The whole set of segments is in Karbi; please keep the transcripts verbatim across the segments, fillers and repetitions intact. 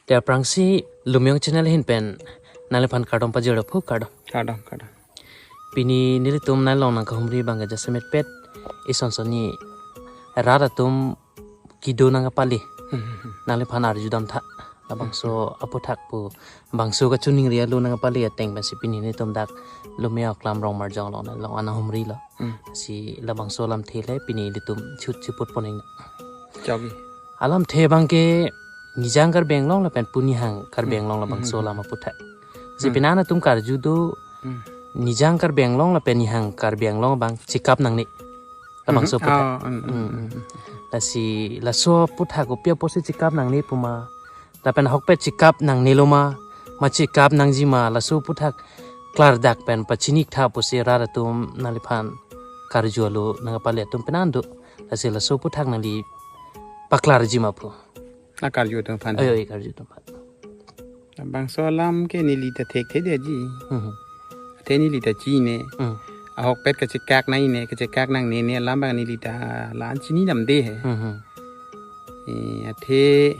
Te aphrangsi Lumyong Channel ahin pen nangliphan kardom pajir-o phu, kardom. Kardom, kardom. Pini nelitum nanglong nangkahumri abang ke jasemet pet ison sonni rat atum kedo nangkapale. Hmm. Nangliphan arjudam tha. Labangso aphuthak pu bangso kachiningri alo nangkapale ateng pensi pini nelitum dak Lumyong Aklam Rongmarjong along nanglong nangkahumrilo. Hmm. Si labangso alamthe le pini nelitum chut chiput poning. Chogi. Alamthe abang ke Nijang Karbi Anglong lapen pu Nihang Karbi Anglong labangso alam aphuthak. Si pini nangtum karju do, Nijang Karbi Anglong lapen Nihang Karbi Anglong abang chekap nangne. Labangso aphuthak. Ah, mm, mm, mm, mm. Lasi laso aphuthak kopi apotsi chekap nangne puma, lapen ahokpet chekap nangnelo ma, ma chekap nangji ma, laso aphuthak klardak pen pachini tha pusi rat atum nangliphan karju alo nangkapale atum pini an do. Lasi laso aphuthak nangli paklarji ma phu. Akarju atum aphan. Ayo, akarju atum aphan. Bangso alam ke neli ta thekthedetji. Hmm. Athe neli ta chine. Hmm. Ahokpet kachekak nangne, kachekak nangne ne alam abang neli ta la-an chinidamde he. Hmm. Eh, athe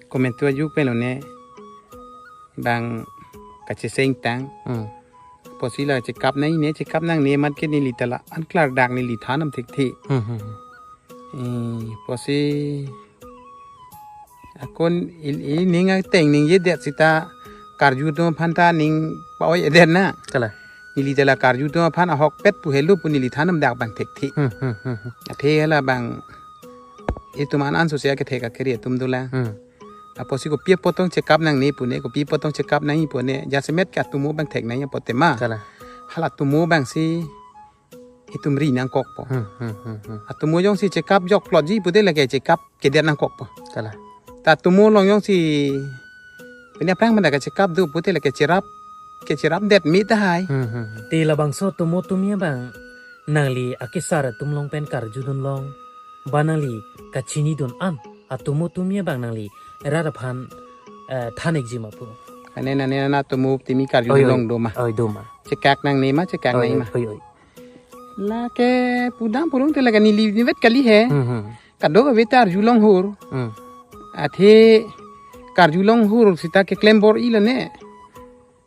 komantu ajuk pen lone bang kacheseng tang. Hmm. Apotsi la chekap nangne, chekap nangne amat ke neli ta la-an klardak neli thandam thekthe. Hmm, hmm, hmm. Eh, apotsi akon il-, ili ning ateng ningjedet sita karju atum aphan ta ning pa-oi-edet na. Kalang. Neli ta la karju atum aphan ahokpet pu helo pu neli thandam dak abang thekthe. Hmm, hmm, hmm, hmm. Athe hala abang itum an-an sose akethek akeri atum dolang. Hmm. Apotsi kopi apot tong chekap nangne pune, kopi apot tong chekap nangji pune, jasemet ke atomo abang thek nangji apot tema. Kalang. Hala atomo abangsi itum ri nangkokpo. Hmm, hmm, hmm, hmm. Atomo jongsi chekap jokplotji pute lake chekap kedet nangkokpo. Kalang. Ta atomo along jongsi pini aphrang manda kachekap do pute lake cherap, kecherapdet me tahai. Hmm, hmm, hmm. Te labangso atomo atum abang nangli akesar atum along pen karjudun long, ba nangli kachinidun an atomo atum abang nangli rat aphan, eh, than-ikji ma phu. Ane nane nana atomo timi karjudun long do ma. Oi, oi. Oi, do ma. Chekak nangne ma, chekak nangji ma. Oi, oi. Lake pudam pulong te lake neli nivet kali he. Hmm, hmm. Kadokave ta arjulong hur. Hmm. Athe karjulong hur sita keklem bor-ilo ne.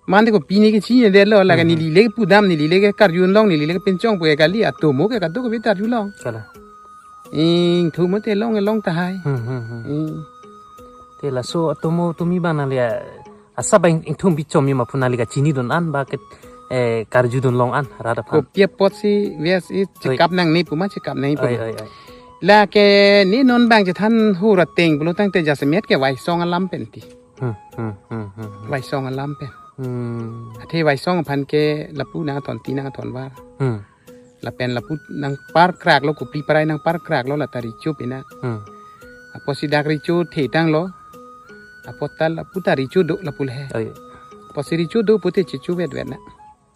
Mande kopi ne kechinedetlo, lake neli le pudam, neli le karjulong, neli le pinchong pu kali, atomo ke kadokave ta arjulong. Kalang. Ingthum te long, long tahai. Hmm, hmm, hmm. Hmm. Te laso atomo atum abang nangli, ah, asap abang ingthum bichom ma phu nangli kachinidun an ba ke, eh, karjudun long an rat aphan. Kopi apotsi wes i chekap nangne puma chekap nangji puma. Oi, oi, oi. Lake ne non abang chethan hur ateng pulo tangte jasemet ke Waisong alam pen ti. Hmm, hmm, hmm, hmm, hmm. Waisong alam pen. Hmm. Athe Waisong aphan ke lapu nangthon ti nangthon var. Hmm. Lapen lapu nangpar kraklo, kopli parai nangpar kraklo, la ta recho pina. Hmm. Apotsi dak recho thetanglo. Apot ta lapu ta recho do lapu le. Oi. Apotsi recho do pute checho vetvet na.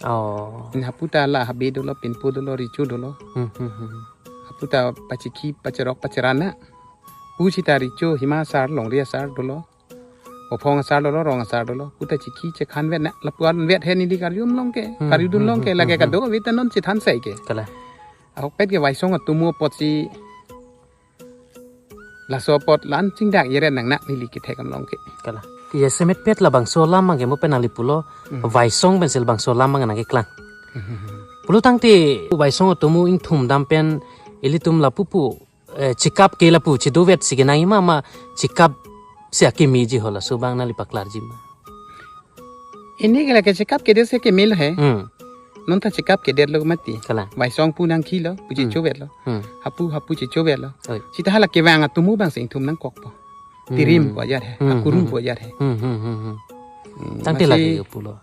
Oh. Hapu ta la habe dolo, pinpo dolo, recho dolo. Hmm, hmm, hmm. Hapu ta pachikhi, pacherok, pacheran na. Pu sita recho hima asar, longri asar dolo. Ophong asar dolo, rong asar dolo. Pu ta chikhi chekhan vet na. Lapu an vet he neli karjudun long ke. Hmm, karjudun long ke, hmm, lake hmm, kadokave ta non chethan sai ke. Kalang. Ahokpet ke Waisong atomo apotsi laso apot la-an chingdak jeret nang na neli kethek along ke. Kalang. Jasemet pet labangso alam abang ke mo pen nangli pulo, hmm, Waisong pensi labangso alam abang nangkeklang. Hmm, hmm, hmm. Pulo tangte Waisong atomo ingthum dam pen ilitum lapu pu, eh, chekap ke lapu chedovet si kenangji ma, ma chekap si akemeji ho, laso abang nangli paklarji ma. Ini ke lake chekap kedet si kemelo he. Hmm. Non ta chekap kedetlo mati. Kalang. Waisong pu nangkhilo, pu checho vetlo. Hmm. Hapu, hapu checho vetlo. Oi. Sita hala kevang atomo abangsi ingthum nangkokpo. Hmm. Tirim pu ajat he, hmm, akurum, hmm, pu ajat he. Hmm, hmm, hmm, hmm. Hmm, tangte masi lake yo pulo.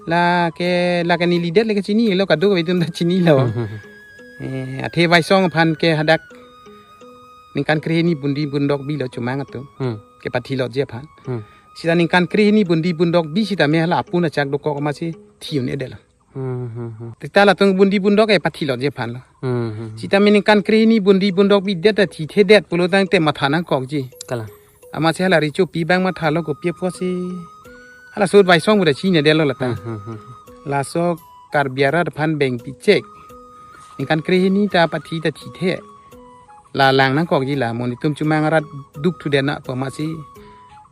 Lake, lake neli det lake chinilo, kadokave atum ta chinilo. Hmm, hmm, hmm. Eh, athe Waisong aphan ke hadak ningkan krehini bundi bundok bilo chomang atum. Hmm. Kepathilotji aphan. Hmm. Sita ningkan krehini bundi bundok bi sitame hala apun achak dokok amatsi thi un-edetlo. Hmm, hmm, hmm. Sita latum bundi bundok ke pathilotji aphanlo. Hmm, hmm, hmm. Sitame ningkan krehini bundi bundok bidet ta thithedet pulo tangte matha nangkokji. Kalang. Amatsi hala rechopi abang mathalo kopi apotsi. Halaso Waisong pu ta chinedetlo lata. Hmm, hmm, hmm. Laso Karbi arat aphan bengpi chek. Ningkan krehini ta pathi ta thithe. La lang nangkokji la mo, netum chomang arat duk thu den na pu amatsi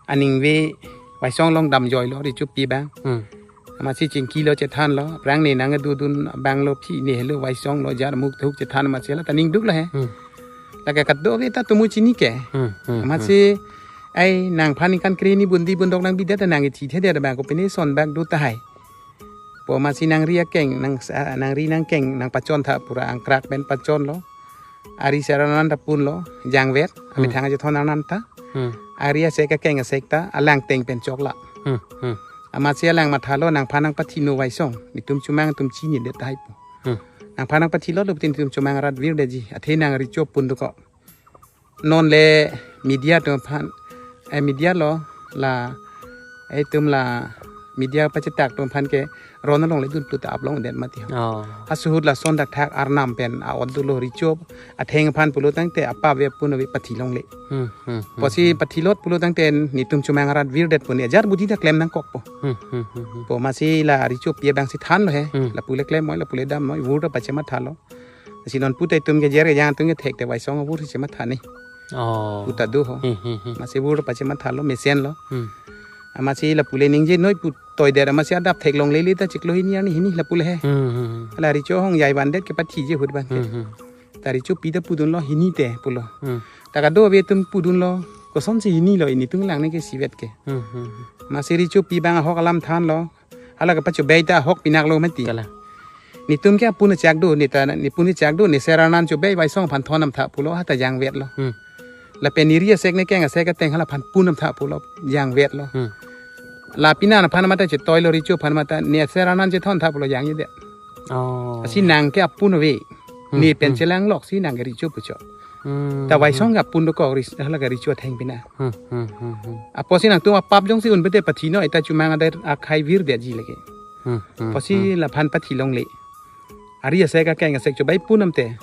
aningve Waisong along damjoilo Richopi abang. Hmm. Amatsi chingkilo chethanlo, aphrang ne nangdodun abang lo, phi ne helo, Waisong lo, jar muk thuk chethan amatsi la ta ning duk lo he. Hmm. Lake kadokave ta tumu chini ke. Hmm, hmm, hmm. Amatsi ai nangphan ningkan kre hini bun di bun dok nangbidet ta nang ithi thedet abang kopine son bak do tahai. Pu amatsi nangri akeng, nang, ah, nangri nangkeng nangpachon tha, pura angkrak pen pachonlo. Ari sera nan ta punlo, jangvet, Hmm. amethang achethon nan ta. Hmm. Ari asek akeng asek ta, alang teng pen chokla. Hmm, hmm. Amatsi alang mathalo, nangphan nangpathino Waisong, netum chomang atum chinidet tahai pu. Hmm. Nangphan nangpathilo lo putin netum chomang arat virdetji, athe nang Richo pun dokok. Non le media atum aphan, eh, media lo, la, eh, itum la media pachetak atum aphan ke ron along le dun puta aplong det mati ho. Oh. Hasuhut lason dak thak arnam pen a-ot dolo, Richo atheng aphan pulo tangte apap ave pun ave pathi longle. Hmm, hmm, hmm, Pusi hmm. pathilot pulo tangte netum chomang arat virdet pu ne ajar budi ta klem nangkokpo. Hmm, hmm, hmm, hmm. Pu amatsi la Richopi abangsi thanlo he. Hmm. Lapu le klem noi, lapu le dam noi, vur ta pachemathalo. Si non puta itum ke jer ke jang atum ke thekte Waisong avur si chematha ni. Oh. Puta do ho. Hmm, hmm, hmm. Amatsi vur pachemathalo, mesenlo. Hmm. Amatsi lapu le ningje noi pu toidet amatsi adap theklongle le ta chiklo hini arni hini lapu le he. Hmm, hmm, hmm. La Richo ahong jai vandet kepathiji ahut abang ke. Hmm, hmm. Ta Richopi ta pudunlo hini te pulo. Hmm. Ta kadokave atum pudunlo, kosonsi hinilo, netum lang ne ke isivet ke. Hmm, hmm, hmm. Amatsi Richopi abang ahok alam thanlo. Hala kepachobei ta ahok pinaklo mati. Kalang. Netum ke apun achak do, ne ta, ne pun achak do, ne sera nan chobei Waisong aphan thon nam tha pulo, ha ta jangvetlo. Hmm. Lapen neri asek ne keng asek ateng halaphan pun nam tha pulo, jangvetlo. Hmm. La pini aphan mata chetoilo, Richo aphan mata, ne sera nan chethon tha pulo, jangjedet. Oh. Asi nang ke apun ave. Hmm, Ne pen hmm. chelang lok si nang ke Richo puchot. Hmm, Ta Waisong hmm. ke apun dokok Ris-, hala ke Richo atheng pina. Hmm, hmm, hmm, hmm. Apotsi nangtum apap jongsi un pete pathi noi, ta chomang adet akhai virdetji lake. Hmm, hmm, Apotsi hmm. laphan pathi longle. Ari asek akeng asek chobei pun nam te.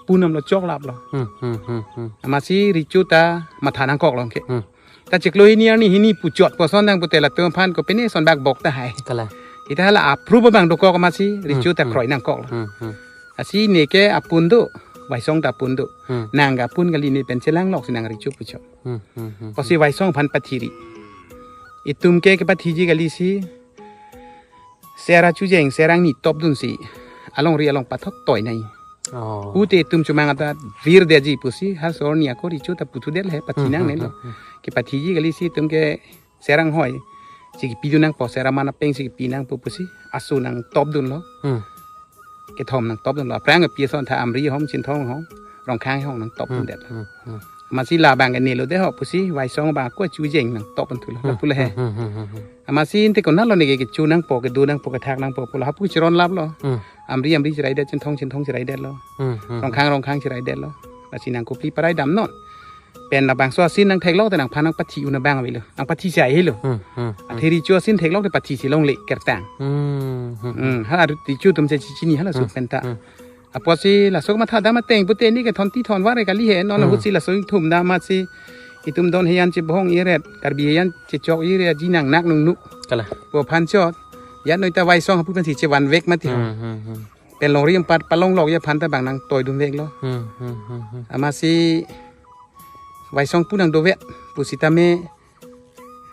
Pun namlo, choklaplo. Hmm, hmm, hmm, hmm. Amatsi Richo ta matha nangkoklo ke. Hmm. Ta chiklo hini arni hini puchot puson nang pute latum aphan kopine son bak bok tahai. Kalang. Ita hala approve abang dokok amatsi Richo Hmm, ta hmm. kroi nangkoklo. Hmm, hmm. Asi ne ke apun do, Waisong ta apun do. Hmm. Nang ke apun kali, ne pen chelang lok si nang Richo puchot. Hmm, hmm, hmm, Pusi hmm. Waisong aphan pathiri. Itum ke kepathiji kali si sera chujeng, sera ni topdun si alongri along pathot toi nai. Oh. Pute itum chomang arat virdetji pusi, ha sor ni ako Richo ta puthudet he, pathi Hmm, nang hmm, nelo. hmm, hmm. Kepathiji kali si itum ke sera anghoi si kepidun nangpo, sera man apeng si kepi nangpo pusi, aso nangtopdunlo. Hmm. Kethom nangtopdunlo. Aphrang kepi ason tha Amri ahong, Chinthong ahong, Rongkhang ahong nangtopdundet. Hmm, hmm, hmm. Amatsi labang ke nelo de ho pusi, Waisong abang ako chujeng nangtop thulo. Hmm, Lapu le he. hmm, hmm, hmm, hmm. Amatsi ante konatlo ne ke kecho nangpo, kedo nangpo, kethak nangpo pulo, hapu cheron laplo. Hmm. Amri, Amri chiraidet, Chinthong, Chinthong chiraidetlo. Hmm, hmm, Rongkhang, Rongkhang chiraidetlo. Lasi nang kopli parai damnon. Pen labangso asin nangtheklok te nangphan nangpathi un abang avelo. Nangpathi si ahelo. Hmm, hmm, hmm. Athe Richo asin theklok te pathi si longle kertang. Hmm, hmm, hmm. Hmm, hala Richo atum si chini hala Hmm, sut penta. hmm. Apotsi laso mathadam ateng pute ne ke thon ti thon var kali he, non Hmm. ahut si laso thum dam amatsi itum don hejan chebohong iret, Karbi hejan chechok iret, jinang nak nung nuk. Kalang. Pu aphan chot. Jan noi ta Waisong hapu pensi chevanvek mati ho. Hmm, hmm, hmm. Pen longri empat palong lok ya aphan ta bang nangtoidunveklo. Hmm, hmm, hmm, hmm. Amatsi Waisong pu nangdovet pusitame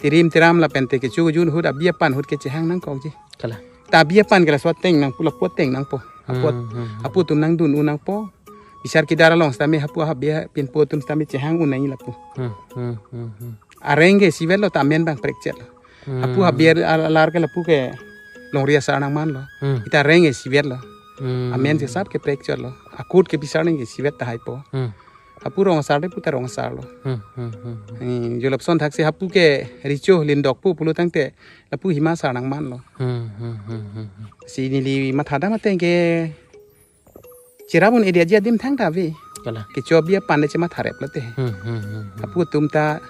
tirim tiram lapen te kecho kejun ahut abi apan ahut ke chehang nangkokji. Kalang. Ta abi apan ke laso ateng nangpo, lapu ateng nangpo. Apu, Hmm, hmm, hmm. apu atum nangdun un nangpo. Bisar kedar along sitame hapu habe pinpo atum sitame chehang un nai lapu. Hmm, hmm, hmm, hmm. Areng ke isivetlo, ta amen bang prekchetlo. Hmm. Hapu habe al-, alar ke lapu ke longri asar nangmanlo. Hmm. Ita areng ke isivetlo. Hmm. Amen ke sap ke prekchetlo. Akut ke bisar nang ke isivet tahaipo. Hmm. Hapu rong asar de puta rong asarlo. Hmm, hmm, hmm, hmm. Hmm, jo lapuson thaksi hapu ke Richo lindok pu pulo tangte lapu hima asar nangmanlo. Hmm, hmm, hmm, hmm, hmm. Si neli mathadam ateng ke cherap un-edetji adim thangta ave. Kalang. Kecho abi apan le chemathareplo te. Hmm, hmm, hmm, hmm. Hapu atum ta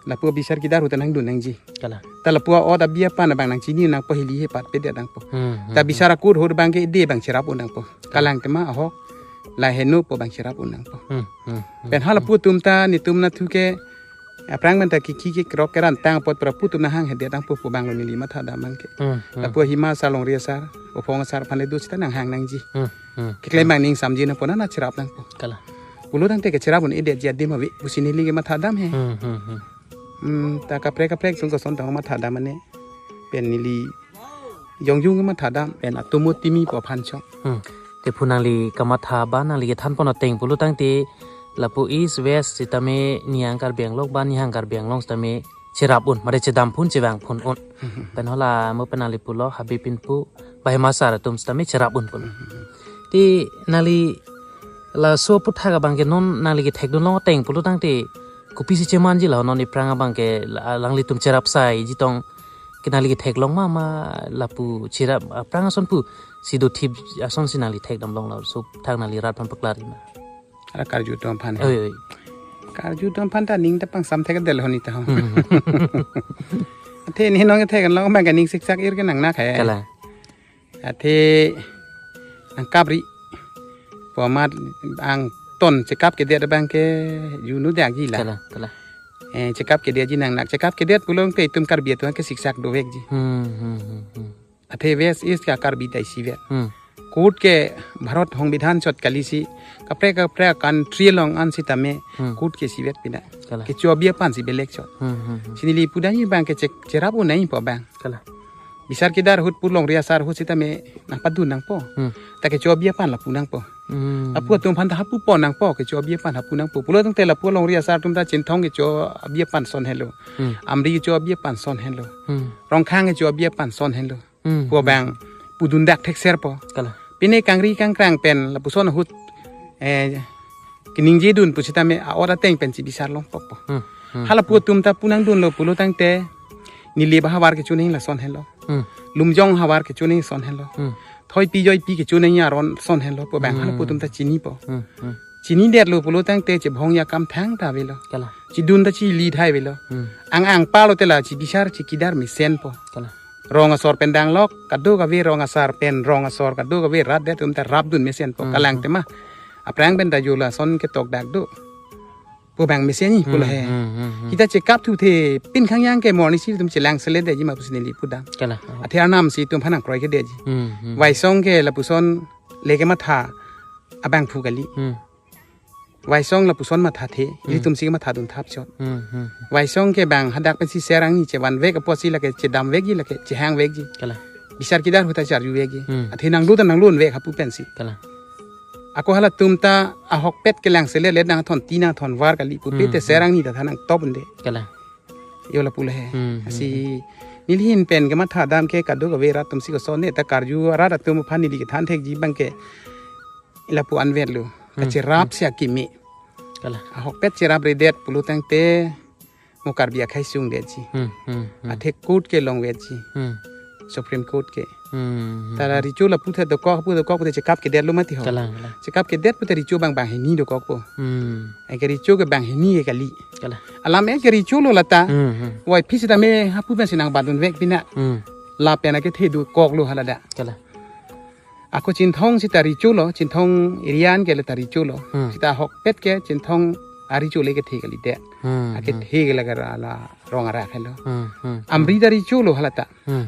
lapu bisar kedar ahut ta nangdun nangji. Kalang. Ta lapu a-ot abi apan abang nangchini nangpo, hili he pat pedet nangpo. Hmm, hmm, Ta hmm. bisar akut ahut abang ke ede bang cherap un nangpo. Kalang tema ahok. La heno po bang cherap un nangpo. Hmm, hmm, hmm, Pen hala hmm. pu atum ta netum nathu ke aphrang menta kiki kekrok kerantang apot pra pu atum nanghang hedet nangpo pu abang lo neli mathadam abang ke. Hmm, hmm. Lapu hima asar, longri asar, ophong asar aphan le do sita nanghang nangji. Hmm, hmm, Keklem hmm. bang ning samji nangpo, nana cherap nangpo. Kalang. Pulo tangte kacherap un-edetji adim ave pusi neli kematha dam he. Hmm, hmm, hmm. Hmm, ta kaprek kaprek sung koson tang matha dam ane. Pen neli jongjung kematha dam pen atomo timi pu aphan chok. Hmm. Te phu nangli kamatha ba nangli kethan pon ateng pulo tangte lapu East West sitame Nihang Karbi Anglong ba Nihang Karbi Anglong sitame cherap un, mare chedam phun chevang phun un. Pen hala mo pen nangli pulo Habib Pinpu ba Hima Sar atum sitame cherap un pulo. Te nangli laso aputhak abang ke non nangli kethekdun long ateng pulo tangte kopisi chemanji la non iphrang abang ke la- alanglitum cherap saiji tong ke nangli ketheklong ma ma lapu cherap aphrang ason pusi dothip ason si nangli thekdam long laso aputhak nangli rat aphan paklarji ma. Ara karju atum aphan he. Oi, oi. Karju atum aphan ta ning ta pangsam thekdel honi ta ho. Hmm. Athe ne nong thek long abang ke ning siksak ir ke nangnak he. Kalang. Athe nangkapri. Pu amat angton chekap kedet abang ke junu dakji la. Kalang, kalang. Eh, chekap kedetji nangnak. Chekap kedet pulo tangte itum Karbi atum ke siksak dovekji. Hmm, hmm, hmm, hmm. Athe West East ke Karbi ta isivet. Hmm. Court ke Bharat Songbidhan chot kali si kaprek kaprek country along an sitame Hmm. court ke isivet pina. Kalang. Kecho abi aphan si belek chot. Hmm, hmm, hmm. Si neli pudamji abang ke chek cherap un nangpo abang. Kalang. Bisar kidar ahut pu longri asar ahut sitame nangpadun nangpo. Hmm. Ta kecho abi aphan lapu nangpo. Hmm. Lapu atum aphan ta hapu pon nangpo, kecho abi aphan hapu nangpo. Pulo tangte lapu longri asar atum ta Chinthong kecho abi aphan son helo. Hmm. Amri kecho abi aphan son helo. Hmm. Rongkhang kecho abi aphan son helo. Hmm. Pu abang pudun dak thekserpo. Kalang. Pine kangri kangkrang pen lapuson ahut, eh, keningje dun pusitame a-ot ateng pen chibisar longpo po. Hmm. Hmm. Hala pu atum ta pu nangdunlo pulo tangte Nilip ahavar kecho nangji lason helo. Hmm. Lumjong ahavar kecho nangji son helo. Hmm. Thoipi Joipi kecho nangji aron son helo pu abang hala pu atum ta chinipo. Hmm. Hmm. Chinidetlo pulo tangte chebhong akam thangta avelo. Kalang. Chidun ta chili thai avelo. Hmm. Ang angpalo te la chibisar chikidar mesenpo. Kalang. Rong asor pen danglok, kadokave rong asar pen rong asor, kadokave rat det atum ta rapdun mesenpo. Hmm. Kalang tema. Aphrang pen ta jo lason ketok dak do. Pu abang mesenji pulo he. Hmm, hmm, hmm, hmm. Kita chekap thuthe pin khangyang ke morning si atum chelang seledetji ma pusi neli pudam. Kalang. Athe arnam si atum aphan nangkroi kedetji. Hmm, hmm. Waisong ke lapuson le kematha abangphu kali. Hmm. Waisong lapuson mathathe, Hmm. ilitum si kemathadun thap chot. Hmm, hmm, hmm. Waisong ke abang hadak pensi Ser angni chevanvek apotsi lake chedamvekji lake chehangvekji. Kalang. Bisar kidar ahut ta charjuvekji. Hmm. Athe nanglut ta nanglunvek hapu pensi. Kalang. Ako halatum ta ahokpet kelang sele le nangthon ti nangthon var kali pupe Hmm, te Ser hmm. angni ta than nangtop unde. Kalang. Yo lapulo he. Hmm, hmm, Asi hmm. neli ahin pen kematha dam ke kadokave rat atum si koson ne ta karju rat atum aphan neli kethan thekji abang ke lapu anvet lo. Hmm, Kacherap hmm. si akimi. Kalang. Ahokpet cherap redet pulo tangte mo Karbi akhei sungdetji. Hmm, hmm, hmm. Athe court ke longvetji. Hmm. Supreme Court ke. Hmm, hmm, Ta la hmm. recho lapu the dokok pu dokok pute chekap kedetlo mati ho. Kalang, kalang. Chekap kedet pute recho abang banghini dokokpo. Hmm. Anke recho ke banghini ke kali. Kalang. Alam anke recholo lata. Hmm, hmm. Waiphi sitame hapu pensi nangbatdunvek pina. Hmm. Lapen anke the dokoklo haladak. Kalang. Ako Chinthong sita recholo, Chinthong area anke lata recholo. Hmm. Sita ahokpet ke Chinthong arecho le kethe kalidet. Hmm, Ake hmm. the ke lake la rong arak helo. Hmm, hmm, hmm. Amri ta recholo halata. Hmm.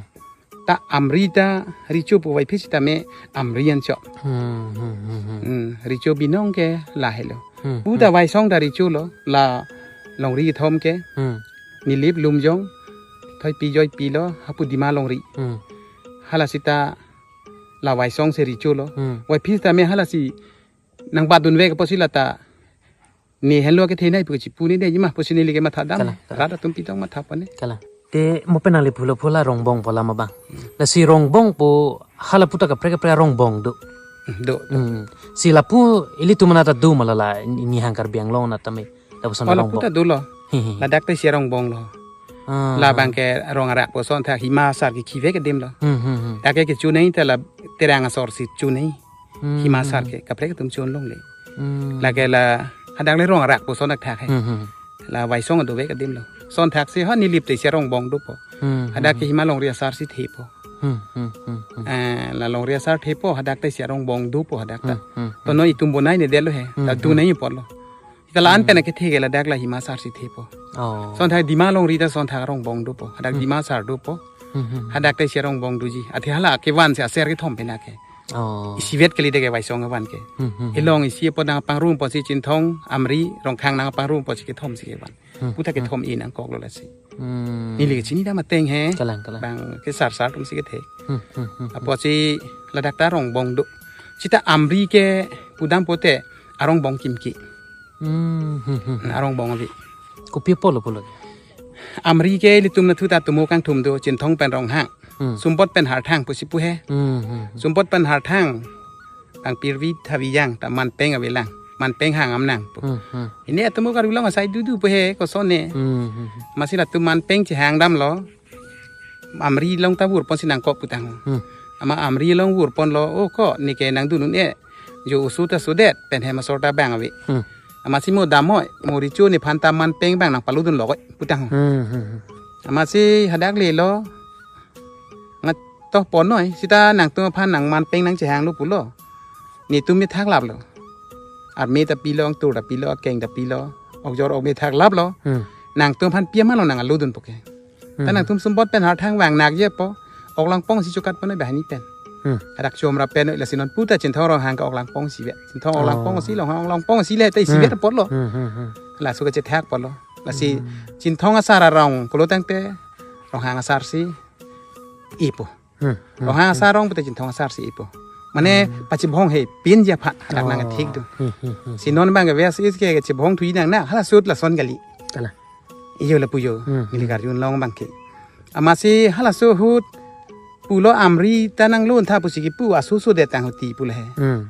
Ta Amri ta recho pu Waiphi sitame Amri anchot. Hmm, hmm, hmm, hmm. Hmm, recho binong ke la helo. Hmm, Pu ta hmm. Waisong ta recholo la longri kethom ke. Hmm. Nilip Lumjong Thoipi Joipi lo hapu Dima longri. Hmm. Hala sita la Waisong si recholo. Hmm. Waiphi sitame hala si nangbatdunvek apotsi lata ne helo kethenei pu chipu ne detji ma pusi neli kematha dam. Kalang, kalang. Rat atum pitong matha pane. Kalang. Te mo pen nangli pulo pula Rongbong pu alam abang. Lasi Rongbong pu hala pu ta kaprek kaprek Rongbong do. Hmm, do, do. Hmm. Si lapu ilitum anat ta do ma la la Nihang Karbi Anglong anat tame. Lapuson Oh, lapu Rongbong. ta dolo. Hmm, hmm. Ladak te si Rongbong lo. Ah, La ah. abang ke rong arak puson tha Hima Sar ke khivek adim lo. Hmm, hmm, hmm. Dak ke kecho nangji ta la Terang asor si cho nangji. Hmm, Hima Sar hmm. ke kaprek atum chon longle. Hmm. Lake la hadak le rong arak puson dak thak he. Hmm, hmm. La Waisong adovek adim lo. Son thak si ha Nilip te si Rongbong dopo. Hmm, Hadak hmm, ke Hima longri asar si thepo. Hmm, hmm, hmm, hmm. Eh, la longri asar thepo, hadak te si Rongbong dopo hadak ta. Hmm, hmm, To hmm. no itum bonai ne detlo he. Hmm, Ta do hmm. nangji apotlo. Ita la an Hmm. pen ake the ke ladak la Hima Sar si thepo. Oh. Son thak Dima longri ta son thak Rongbong dopo. Hadak Hmm. Dima Sar dopo. Hmm, hmm, hmm. Hadak te si Rongbong doji. Athe hala kevan si aser kethom pen ake. Oh. Isivet kali deke Waisong avan ke. Hmm, hmm, hmm. Elong isi apot nangpangrum ponsi Chinthong, Amri, Rongkhang nangpangrum ponsi kethom si kevan. Hmm, Puta hmm. kethom-e nangkoklo lasi. Hmm. Neli ke chinidam ateng he. Kalang, kalang. Bang ke sar sar atum si kethe. Hmm, hmm, hmm, hmm. Apotsi ladak ta arongbong do. Sita Amri ke pudam pote arongbong kimki. Hmm, hmm, hmm. Arongbong ave. Kopi apotlo pulo? Amri ke ilitum nathu ta atomo kangthum do, Chinthong pen Ronghang. Hmm. Sumpot pen Harthang pusi pu he. Hmm, hmm, hmm. Sumpot pen Harthang. Bang pirvi thavi yang ta manpeng avelang. Manpeng hang amnang pu. Hmm, hmm. Ini atomo Karbi Anglong asai dudu pu he koson ne. Hmm, hmm, hmm. Amatsi latum manpeng chehangdamlo. Amri along ta vur ponsi nangkok putang. Hmm. Amat Amri along vur ponlo, "O ko, neke nangdun un-e. Jo oso ta sodet, pen hem asor ta bang ave. Hmm. Amatsi mo damnoi, mo recho nephan ta manpeng bang nangpaludunlo koi," putang. Hmm, hmm, hmm. Amatsi hadak lelo. Ngat toh ponnoi, sita nangtum aphan nang manpeng nangchehanglo pulo. Netum methak laplo. Arme ta pilo, angtur ta pilo, akeng ta pilo. Okjor okme thak laplo. Hmm. Nangtum aphan pi amatlo nangludun pu ke. Ta Hmm. nangtum Sumpot pen Harthang vang nakji apo. Oklangpong si chokat ponnoi banghini pen. Hmm. Hadak chomra pen lasi non puta Chinthong Ronghang ke Oklangpong si ve. Chinthong Oh. Oklangpong si, Ronghang Oklangpong si le ta isi Hmm. ve apotlo. Hmm, hmm, hmm. Laso kachethak apotlo. Lasi Hmm. Chinthong asar arong pulo tangte Ronghang asar si ipo. Hmm, hmm, Ronghang hmm. asar arong pute Chinthong asar si ipo. Mane Hmm. pachibhong he pin ja pha hadak nang Oh. thik do. Hmm, hmm, hmm. Si non bang ke ves is ke chibhong thui nang na hala sut lason kali. Kalang. Iyo lapu jo. Hmm, Neli hmm. karjun long bang ke. Amatsi halaso ahut pulo Amri ta nanglun tha pusi kipu aso sodet tang huti pulo he. Hmm.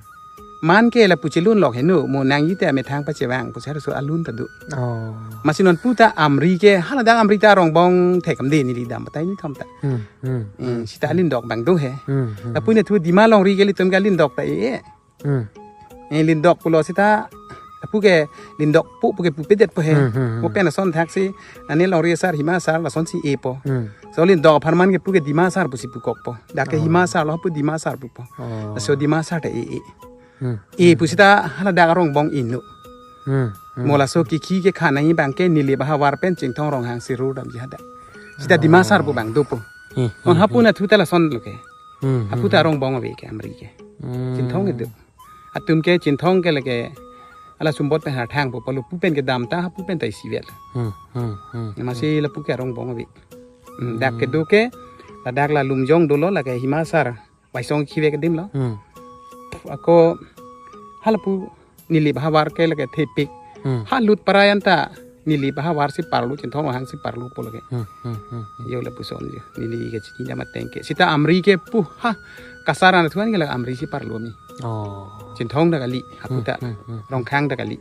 Man ke lapu chelun lok heno mo nangji te amethang pachevang pusi halaso alun ta do. Oh. Amatsi non puta Amri ke haladak Amri ta arongbong thek kam de neli dam batai ni tham ta. Hmm, hmm, Eh, hmm. sita alindok bang do he. Hmm, hmm. Lapu ne thu Dima longri ke ilitum ke alindok ta e. Hmm. Eh, lindok pulo sita lapu ke lindok pu pu ke pupedet po he. Hmm, hmm, hmm. Mo pen ason thak si ane longri asar Hima asar lason si e po. Hmm. So lindok apharman ke pu ke Dima asar pusi pukok po. Dak ke Oh. Hima asar lo pu Dima asar pupo. Oh. So Dima asar ta e e. Hmm. E pu sita haladak arongbong inut. Hmm. Hmm. Mo laso kikhi ke khana hi bang ke Nilip ahavar pen Chinthong Ronghang si ru damji hadak. Sita Oh. Dima asar pu bang dopo. Hmm. Non Hmm. hapu nathu ta lasonlo ke. Hmm. Hapu ta Hmm. arongbong ave ke Amri ke. Hmm. Chinthong ke do. Atum ke Chinthong ke lake hala Sumpot pen Harthang pu pulo pu pen kedam ta hapu pen ta isivet. Hmm. Hmm. Hmm. Amatsi lapu ke arongbong ave. Hmm. Dak kedo ke ladak la Lumjong dolo lake Hima asar. Waisong kivek adim lo. Hmm. Ako halapu Nilip ahavar ke lake thepik. Hmm. Halut parai anta Nilip ahavar si parlo Chinthong Ronghang si parlo pulo ke. Hmm, hmm, hmm, hmm. Yo lapuson jo. Neli ke chinidam ateng ke. Sita Amri ke pu ha kasar anathuan ke lake Amri si parlo mi. Oh. Chinthong ta kali, hapu Hmm, ta. hmm, hmm. Rongkhang ta kali.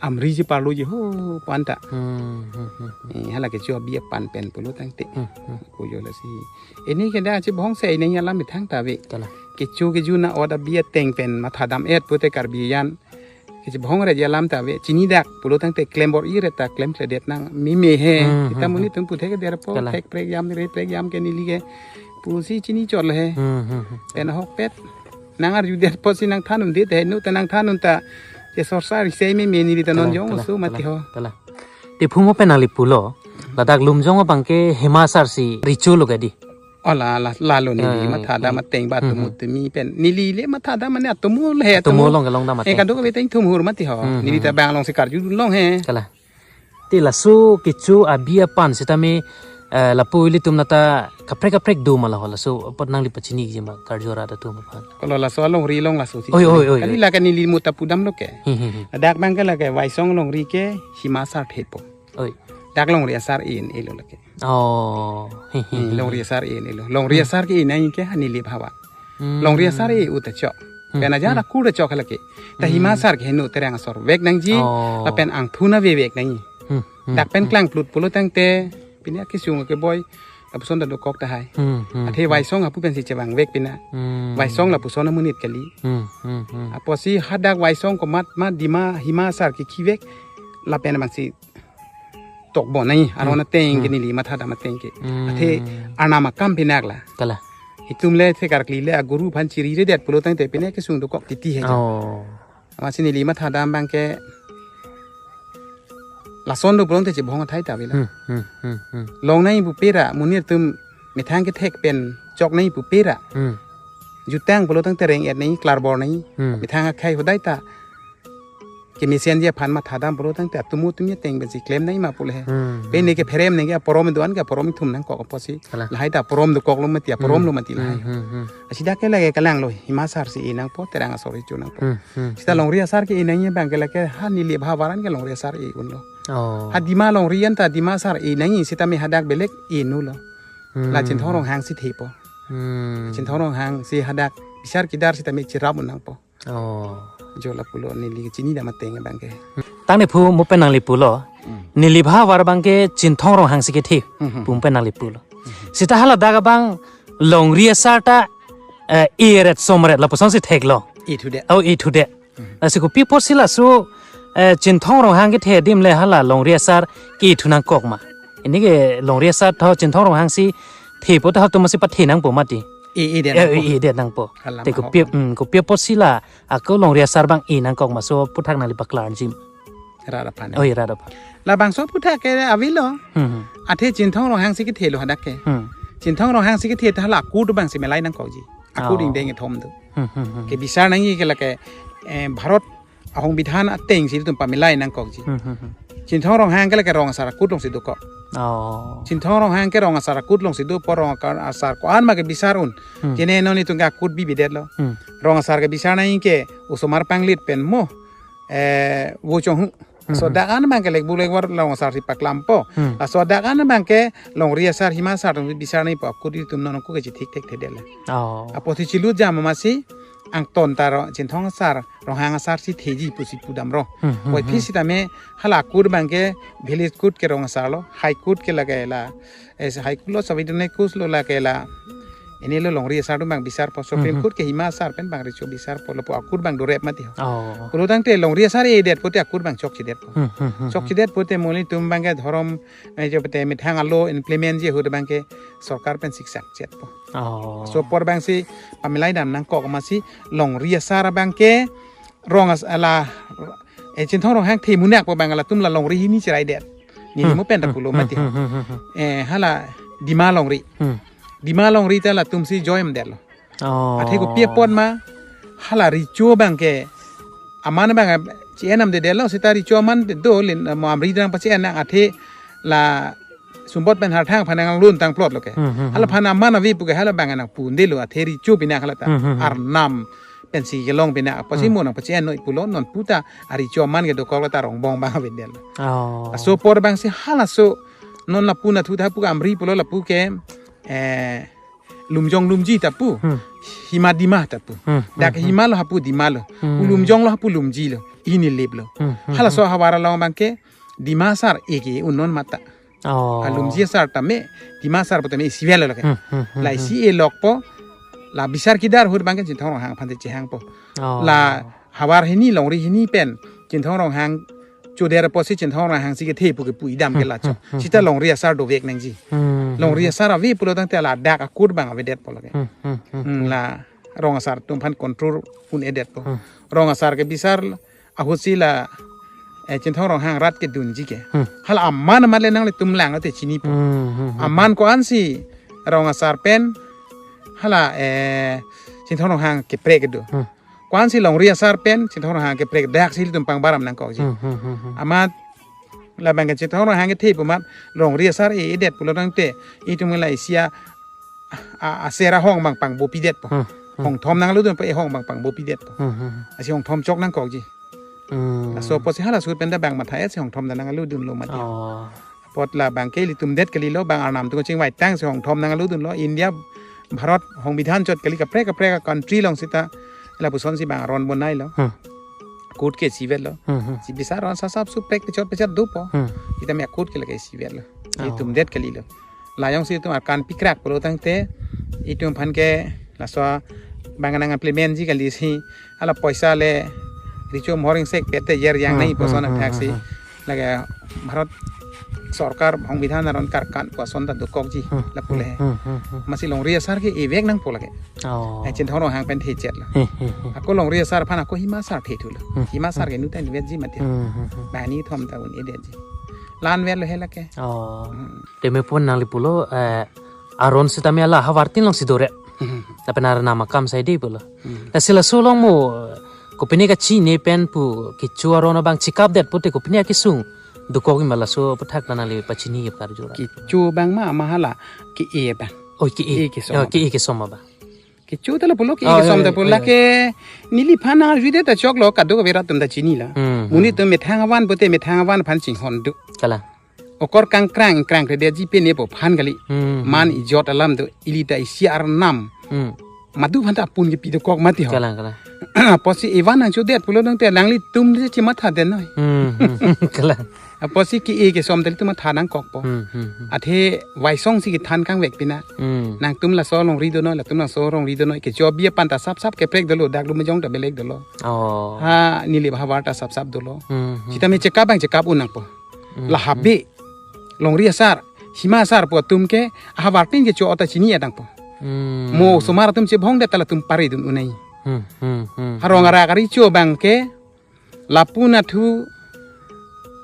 Amri si parlo ji ho panta. Hmm, hmm, hmm, hmm. Eh, hala kecho abi apan pen pulo tangte. Hmm, hmm. Ko jo lasi. Ini ke dak chibhong se ini alam methang ta ave. Kalang. Kecho kejun a-ot abi ateng pen mathadam-et pute Karbi an. Kechibhong re alam ta ave. Chini dak pulo tangte klem bor-i re ta klemkledet nang meme he. Hmm, Kita hmm, monit hmm. atum puthe ke der po Kalang. Thek prek yam re prek yam ke neli ke. Pusi chini chotlo he. Hmm, hmm, hmm. Pen ahokpet. Nang arjudet po si nangthan undet he. Nu ta nangthan un ta. Che sorsa risei meme neli ta non Kalang, jong kalang, so mati kalang, ho. kalang. Te phu mo pen nangli pulo. Ladak Lumjong abang ke Hima asar si recho lo ke di. Ola la lalo neli Eh, mathadam eh. ateng ba Hmm, atomo hmm. tumi pen. Neli le mathadam mane atomo le he Atomo atomo. long ke longdam Eh ateng. kadokave ta ingthum hur mati ho. Hmm, Neli hmm, ta hmm. bang along si karjudun long he. Kalang. Te laso kecho abi apan sitame, eh, lapu ilitum nata kaprek kaprek do ma la ho laso apot nangli pachiniji ma karjo rat atum aphan. Kalau laso alongri along laso si Oi, chini. oi, oi, Kali oi. lake neli mo ta pudamlo ke. Hmm, hmm, hmm. Dak bang ke lake Waisong alongri ke Hima asar thepo. Oi. Dak longri asar e-en-elo lake. Oh. Hmm, longri asar e-en-elo. Longri Hmm. asar ke e-en nangji ke ha Nilip ahavar. Hmm. Longri asar e-ut ta chok. Hmm, Pen aja hmm. ra kur ta chok lake. Ta Hmm. Hima asar ke heno terang asor vek nangji. Oh. Lapen angthun avevek nangji. Hmm, hmm, Dak pen hmm. klangplut pulo tangte. Pine akesung akeboi. Lapuson ta dokok tahai. Hmm, hmm, Athe hmm. Waisong hapu pen si chevang vek pina. Hmm. Waisong lapuson amonit kali. Hmm, hmm, hmm. Apotsi hadak Waisong komat ma Dima Hima asar ke kivek. Lapen abang si tokbon nai, Hmm. arona teng ke Hmm. neli mathadam ateng ke. Hmm. Athe arnam akam pinak la. Kalang. Itum le the karkli le aguru aphan chiri redet pulo tangte pine akesung dokok titi he. Oh. Amatsi neli mathadam bang ke lason do pulo tangte chibhong athai ta avelo. Hmm, hmm, hmm, hmm. Long nai pu pera, monit atum methang kethek pen chok nai pu pera. Hmm. jutang pulo tangte reng-et nangji, klarbor nangji. Hmm. Methang akhei hodai ta kemesen ji aphan mathadam pulo tangte atumu tumji ateng pensi klem nangji ma pulo he. Hmm. Pen ne kepherem nangji aporom do-an ke aporom ithum nangkok apotsi. Kalang. Lahai ta aporom dokoklo mati, aporom Hmm. lo mati lahai. Hmm, hmm, hmm. Asida ke lake kalang lo, hima asar si e nangpo, Terang asor si cho nangpo. Hmm, hmm, Sita hmm. longri asar ke-e nangji abang ke lake ha Nilip havar an ke longri asar e unlo. Oh. Ha Dima longri an ta Dima asar e nangji sitame hadak belek e nulo. Hmm. La Chinthong Ronghang si thepo. Hmm. Chinthong Ronghang si hadak bisar kidar sitame chirap un nangpo. Oh. Jo lapulo neli chinidam ateng abang ke. Tang ne phu mo pen nangli pulo. Hmm. Nilip havar abang ke Chinthong Ronghang si kethe. Hmm, hmm. Pu mo pen nangli pulo. Hmm. Sita hala dak abang longri asar ta, eh, e ret som ret lapuson si theklo. E thudet. Oh, e thudet. Hmm. Lasi kopi apotsi laso, eh, Chinthong Ronghang kethe adim le hala longri asar ke-e thu nangkok ma? Pini ke longri asar tho Chinthong Ronghang si thepo ta halatum si pathe nangpo mati. E, e-det Eh, nangpo. E-det nangpo. Kalang Te ahok. kopi, hmm, kopi apotsi la ako longri asar abang e nangkok ma, laso aphuthak nangli paklarji. Rat aphan. Oh, iya, rat aphan. Labangso aphuthak ke avelo. Hmm, hmm. Athe Chinthong Ronghang si kethelo hadak ke. Hmm. Chinthong Ronghang si kethe ta hala akut abang si melai nangkokji. Akut Oh. ingdeng kethom do. Hmm, hmm, hmm. Kebisar nangji ke lake, eh, Bharat ahongbidhan ateng si ilitum pamelai nangkokji. Hmm, hmm, hmm. Chinthong Ronghang ke lake rong asar akut along si dokok. Oh. Chinthong Ronghang ke rong asar akut along si dopo, rong akar asar ko-an ma kebisar un. Hmm. Jene non itum ke akut bibidet lo. Hmm. Rong asar kebisar nangji ke osomar panglit pen mo, eh, vo chonghu. Hmm. Laso dak an abang ke lekbu lekvar rong asar si paklampo. Hmm. Laso dak an abang ke longri asar hima asar atum bisar nangpo, akut ilitum non ko kechithik thekthedet le. Oh. Apotsi chilu jam amatsi angton ta ro Chinthong asar, Ronghang asar si theji pusi pudam ro. Hmm, hmm, Koi hmm. phi sitame hala akut abang ke village court ke rong asar lo, high court ke lake la, eh, high court lo, Sanvidhan court lo lake la. Pini lo longri asar atum abang bisarpo, Supreme Hmm, hmm. Court ke hima asar pen abang recho bisarpo, lapu akut abang dorep mati ho. Oh. Pulo tangte longri asar e-det pote akut abang chokchedet po. Hmm, hmm, hmm, hmm. Chokchedet pote mo ilitum abang ke dhorom, eh, jo pote methang alo implement ji ahut abang ke sorkar pen siksak chetpo. Oh. Laso apor abang si pamelai dam nangkok amatsi longri asar abang ke rong as-, ala, eh, Chinthong Ronghang the munak po abang latum la longri hini chiraidet. Neli Hmm, mo pen ta hmm, pulo hmm, mati ho. hmm, hmm, hmm, hmm. Eh, hala Dima longri. Hmm. Dima longri ta latum si join detlo. Oh. Athe kopi apot ma hala recho abang ke aman abang che-en damdedetlo, sita recho aman do lin mo Amri Dang pache-en nang, athe la Sumbot pen Harthang aphan nang lun tangplot lo ke. Hmm, hmm, hmm. Hala aphan aman ave pu ke hala abang nangpu-un detlo, athe recho pinak hala ta. Hmm, hmm, hmm. Arnam pensi kelong pinak apotsi Hmm. mo nangpache-en noi pulo, non puta arecho aman ke dokok lo ta Rongbong abang avedetlo. Oh. Laso apor abang si halaso non lapu nathu ta pu Amri pulo lapu ke, eh, Lumjong Lumji ta pu. Hmm. Hima Dima ta pu. Hmm, Dak hmm, hmm. hima lo hapu Dima lo. Hmm. Pu Lumjong lo hapu Lumji lo. Pini Nilip lo. Hmm, hmm, Halaso hmm. havar along abang ke Dima asar e ke un non mati. Oh. A Lumji asar tame, Dima asar pu tame isivet lo lake. Hmm, hmm, hmm, La hmm. isi e-lokpo, la bisar kidar ahut abang ke Chinthong Ronghang aphan te chehangpo. Oh. La havar hini longri hini pen Chinthong Ronghang chodet apotsi Chinthong Ronghang si kethe pu kepu idam ke Hmm, lacho. hmm, hmm, Sita hmm. longri asar dovek nangji. Hmm, Longri hmm, asar ave pulo tangte ladak akut abang avedetpo lake. Hmm, hmm, hmm, Hmm, hmm. La rong asar atum aphan control un-edetpo. Hmm. Rong asar kebisar ahutsi la, eh, Chinthong Ronghang rat kedunji ke. Hmm. Hala aman aman le nanglitum lang te chinipo. Hmm, hmm, hmm, Aman hmm. ko-ansi rong asar pen hala, eh, Chinthong Ronghang keprek kedo. Hmm. Ko-ansi longri asar pen Chinthong Ronghang keprek, daksi ilitum pangbaram nangkokji. Hmm, hmm, hmm, hmm. Amat labang ke Chinthong Ronghang kethe pu amat longri asar e-edet pulo tangte itum la isi a, a, aser ahong abang pangbopidetpo. Hmm, hmm. Hongthom nangludunpo, e-hong abang pangbopidetpo. Hmm, hmm, hmm. Lasi hongthom chok nangkokji. Hmm. Laso apotsi halaso ahut pen ta abang matha-et si hongthom ta nangludunlo mati. Oh. Apot labang ke ilitum det kalilo, abang arnam atum chingvaitang si hongthom nangludunlo. India, Bharat, hongbidhan chot kali, kaprek kaprek a-country along sita lapuson si abang aron bonailo. Hmm. Court ke isivetlo. Hmm, hmm. Si bisar aron sasap suprek pechot pechot dopo. Hmm. Sitame court ke lake isivetlo. Oh. Itum det kalilo. La jongsi itum arkan pikrak pulo tangte itum aphan ke laso abang nang-implement ji kali si hala poisa le recho mohor ingsek pete jer yang Hmm, nai puson hmm, hmm, athak si hmm, hmm. lake Bharat sorkar hongbidhan aron karkan pu ason ta dokokji Hmm, lapu le. hmm, hmm, hmm, hmm. Amatsi longri asar ke evek nangpo lake. Oh. Eh, Chinthong Ronghang pen thechetlo. Hmm, hmm, hmm. Ako longri asar aphan ako hima asar thethulo. Hmm, Hima asar hmm. ke nu ta invetji mati. Hmm, hmm, hmm. Bani thom ta un-edetji. La-an vetlo he lake. Oh. Hmm. Tame pon nangli pulo, eh, aron sitame la havartin along si dore. Hmm. Lapen arnam akam sai de pulo. Hmm. Lasi laso along mo kopine kachini pen pu kecho aron abang chekap det pute kopine akesung dokok ima laso aputhak nangli pachini ke karjur. Kecho abang ma, ma hala ke-e abang. Oh, ke-e. Ke-e kesom Oh, abang. Ke-e kesom abang. Kecho ta lapulo ke-e Oh, kesom eh, ta eh, pulo eh. Ke neliphan arju det ta choklo kadokave arat atum ta chinilo. Hmm, hmm. Monit atum methang avan pute methang avan aphan chinghon do. Kalang. Okor kangkrang krangkre detji pine pu aphan kali. Hmm, hmm. Man ijot alam do ili ta isi arnam. Hmm. Madu aphan ta apun kepi dokok mati ho. Kalang, kalang. Apotsi ivan nangchodet pulo tangte alanglitum de chematha det noi. Hmm, hmm, hmm. Kalang. Apotsi ke-e kesom ta ilitum matha nangkokpo. Hmm, hmm, hmm. Athe Waisong si kethan kangvek pina. Hmm. Nangtum laso alongri do noi, latum laso alongri do noi. Kecho abi apan ta sapsap keprek dolo, dak Lumjong ta belek dolo. Oh. Ha, Nilip ahavar ta sapsap dolo. Hmm, hmm. Sitame chekap abang chekap un nangpo. Hmm, La hmm. Habe, Longri asar, Hima asar pu atum ke ahavar pen kecho ta chini adang po. Hmm. Mo osomar atum chebhong det ta latum pare dun unai. Hmm, hmm, hmm. Arong arak arecho abang ke lapu nathu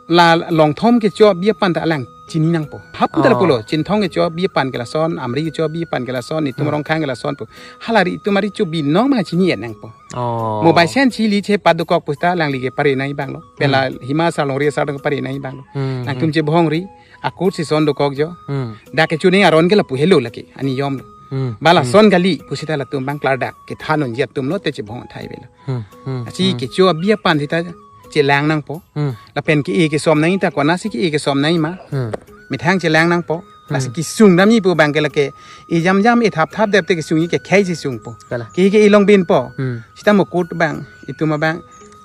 la Longthom kecho abi apan ta alang chini nangpo. Hapu ta Oh. lapulo, Chinthong kecho abi apan ke lason, Amri kecho abi apan ke lason, itum Hmm. Rongkhang ke lason pu. Hala ri itum arecho binong ma chini nangpo. Oh. Mo baisen chili che padokok pusta alangli ke pare nai abang lo. Pen la Hmm. Hima asar Longri asar dong pare nai abang lo. Hmm, Nangtum hmm. chebhong ri, akur si son dokok jo. Hmm. Dak kecho ning aron ke lapu helo lake, aniyom lo. Hmm, Bala hmm. son kali, pusita latum abang klardak, kethan unji atum lote chebhong athai avelo. Hmm, hmm, Lasi hmm. kecho abi apan sita chelang nangpo. Hmm. Lapen ke-e kesom nang ta konatsi ke-e kesom nang ma. Hmm. Methang chelang nangpo. Lasi Hmm. kesung damji pu abang ke lake, ejamjam ethapthap det te kesungji kekhei si sungpo. Kalang. Ke ke ilong binpo. Hmm. Sita mukut abang, itum abang,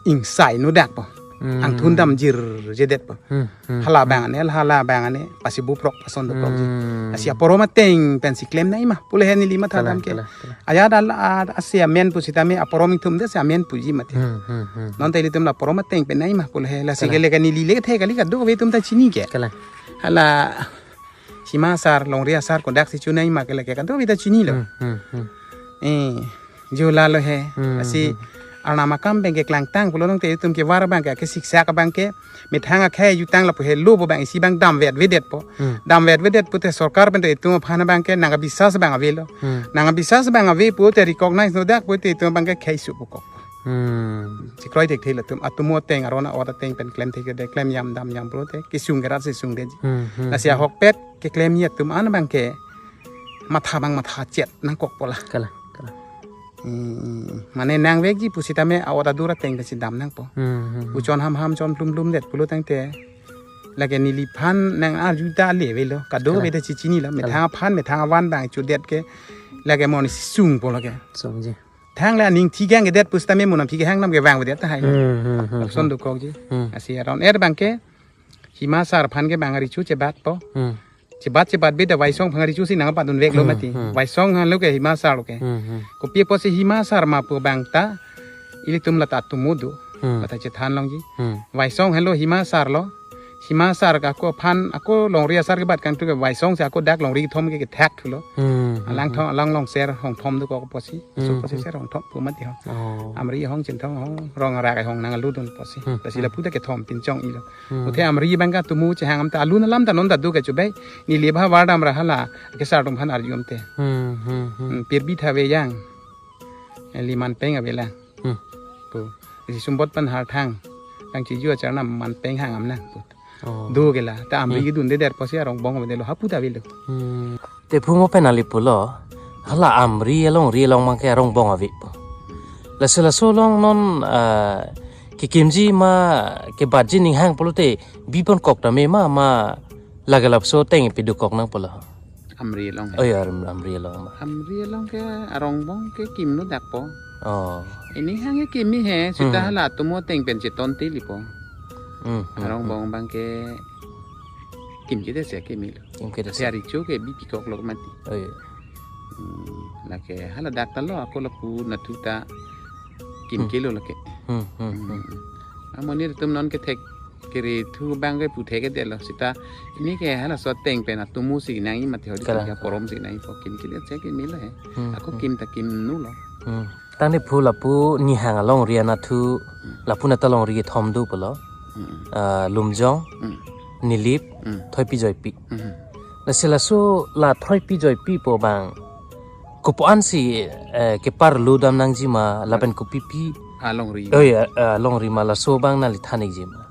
ingsai nudakpo. Hmm. Angthun damjirje detpo. Hmm, hmm, Hala hmm. abang ane, hala abang ane, pasi buprok pason dokok ji. Hmm. Lasi aporom ateng pensi klem nai ma, pule he neli matha Kalang, dam ke. kalang, kalang. Ajat al, a, asi amen pusitame aporom ingthum det si amen puji mati. Hmm, hmm, hmm, hmm. Non ta ilitum la aporom ateng pen nai ma, pule he, lasi Kalang. kele kani lile the kali kadokave atum ta chini ke. Kalang. Hala Hima asar, Longri asar, kodak si chunai ma kele ke kadokave ta chinilo. Hmm, hmm, hmm. Eh, jo lalo he. Hmm, Lasi hmm. arnam akam pen keklangtang pulo tangte itum kevar abang ke, kesiksak abang ke, methang akhei jutang lapu helo pu abang isi abang damvet vedet po. Hmm. Damvet vedet pute sorkar pen te itum aphan abang ke nangkabisas abang avelo. Hmm. Nangkabisas abang ave pute recognize nodak pute itum abang ke khei su pukok. Hmm. Chekroi thekthe latum, atomo ateng, aron a-ot ateng pen klem thekthedet, klem yam dam yam pulote kesung ke rat si sungdetji. Hmm, hmm, Lasi hmm. ahokpet keklemji atum an abang ke matha abang matha chet nangkokpo la. Kalang, kalang. Hmm, mane nangvekji pusitame a-ot adur ateng pensi dam nangpo. Hmm, hmm, hmm. Uchon hamham chon plum plum det pulo tangte, lake neliphan nang arju ta le avelo, kadokave Kalang. ta chichinilo, Kalang. methang aphan, methang avan abang chodet ke, lake mon si sungpo lake. Sungji. Thangle aning thikang kedet pusitame mo nam thik hang nam kevang vedet tahai. Hmm, hmm, hmm, Lapuson hmm. dokokji. Hmm. Lasi aron er abang ke, Hima asar aphan ke abang arecho chebatpo. Hmm. Chebat chebat beda Waisong aphan arecho si nangpadun veklo Hmm, mati. hmm. Waisong helo ke Hima asar lo ke. Hmm, hmm. Kopi apotsi Hima asar ma pu abang ta, ilitum lata atomo do. Hmm. Lata chethan longji. Hmm. Waisong helo Hima asar lo. Hima asar ke ako aphan, ako Longri asar kebat kangthu ke Waisong si ako dak Longri kethom ke kethak thulo. Hmm, hmm, Alang hmm. thom, alang Longser Hongthom dokok apotsi. Hmm, Su apotsi hmm. ser Hongthom pu mati ho. Oh. Amri ahong Chinthong ahong, Rong arak ahong nang aludun apotsi. Hmm, Lasi hmm. lapu ta kethom pinchong ilo. Hmm. Uthe Amri abang ke atomo chehang am ta alun alam ta non ta do ke chubai. Nilip ahavar damra hala, kesar atum aphan arju am te. Hmm, hmm, hmm. Hmm, pirbi thave yang. Eli manpeng avelang. Hmm. Pu. Isi Sumbot pen harthang. Tang chiju achar nam manpeng hang am nang pu. Oh. Do ke la. Ta Amri Hmm. kedun det apotsi arong bong avedetlo hapu ta avelo. Hmm. Te phu mo pen nangli pulo. Hala Amri along, Longri along abang ke arong bong ave pu. Lasi laso along non, ah, kekimji ma kebatji ning hang pulote bipon kok tame ma, ma lake lapuson ateng pidukok nang pulo. Amri along he. Oh ya, Am-, Amri along ma. Amri along ke arong bong ke kim nodakpo. Oh. Ining hang ke kimi he, sita Hmm. hala atomo ateng pen cheton tilipo. Hmm, hmm, Arong hmm. bong abang ke kim kedet si kimilo. Kim kedet si. Arecho ke bipikok lo mati. Oh, iya. Hmm, lake hala dak ta lo, ako lapu nathu ta kim Hmm. kelo lake. Hmm, hmm, hmm. Hmm. Amonit atum non kethek kere thu abang ke pu thekthedetlo sita. Ini ke halaso ateng pen atomo si nangji mati hodi Kalang. ke aporom si nangji po kim kedet si kimilo he. Hmm, Ako hmm. kim ta kim nu lo. Hmm. Tangte phu lapu Nihang along Longri anatthu, Hmm. lapu nata Longri kethom do pulo. Hmm. Ah, Lumjong, Hmm. Nilip, Hmm. Thoipi Joipi. Hmm. Lasi laso la Thoipi Joipi pu abang Kopi-an si, eh, keparlu dam nangji ma lapen kopipi? Alongri. Oh ya, eh, longri ma laso abang nangli than-ikji ma?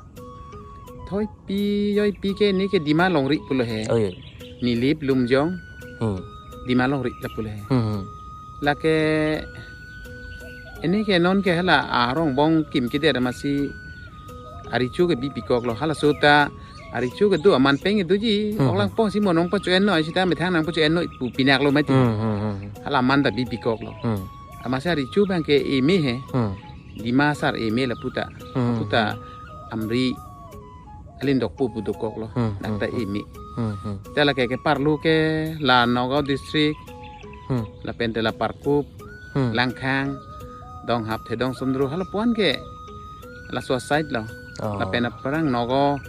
Thoipi, joipi ke ne ke Dima Longri pulo he. Oh ya. Nilip Lumjong. Hmm. Dima Longri lapulo he. Hmm. Lake ne ke non ke hala arongbong kim kedet amatsi arecho ke bipikoklo, halaso ta arecho kedo aman pen doji. Hmm. Oklangpong si mo nangpacho-ennon, sita methang nangpacho-ennon pu pinaklo mati. Hmm, hmm, hmm. Hala aman ta bipikoklo. Hmm. Amatsi arecho abang ke eme he. Hmm. Dima Asar Eme lapu ta. Hmm. Lapu ta Amri Alindokpo pu dokoklo. Hmm, dak ta hmm, hmm. Eme. Hmm, hmm. Te lake keparlu ke la Nagaon district, Hmm. lapen te la Parkup, Hmm. Langkhang, Donghap, Thedong, Sondro, hala pu-an ke laso side lo. Oh. Lapen aphrang Nagaon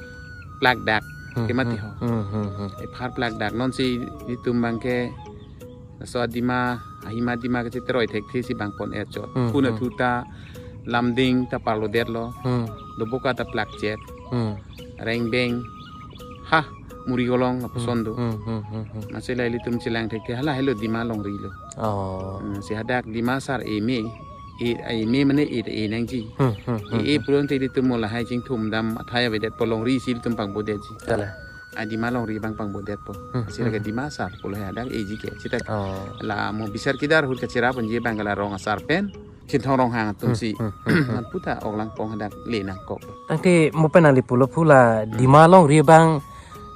plakdak Hmm, kemati hmm, ho. Hmm, hmm, hmm. Ephar plakdak non si itum abang ke laso adima, ahima dima kachiteroi thekthe si bang pon-et chot. Hmm, Kuna hmm. thu ta Lumding ta parlodetlo. Hmm. Doboka ta plakchet. Hmm. Rengbeng. Ha, Murikolong lapuson do. Hmm, hmm, hmm, hmm. Amatsi la ilitum chelang thekthe hala helo Dima Longri lo. Oh. Hmm, si hadak Dima Asar Eme. E, eme mane e, e nangji. Hmm, hmm, hmm, E, e hmm. pulote ilitum mo lahai chingthum dam athai avedetpo, longri si ilitum pangbodetji. Kalang. A Dima Longri abang pangbodetpo. Hmm, Si lake hmm. Dima Asar pulo he hadak eji ke. Sita Oh. la mo bisar kedar ahut kacherap ponji abang ke la Rong Asar pen Chinthong Ronghang atum Hmm, si. hmm, hmm, hmm. Lapu ta oklangpong hadak le nangkok. Tangte mo pen nangli pulo pu la Hmm. Dima Longri abang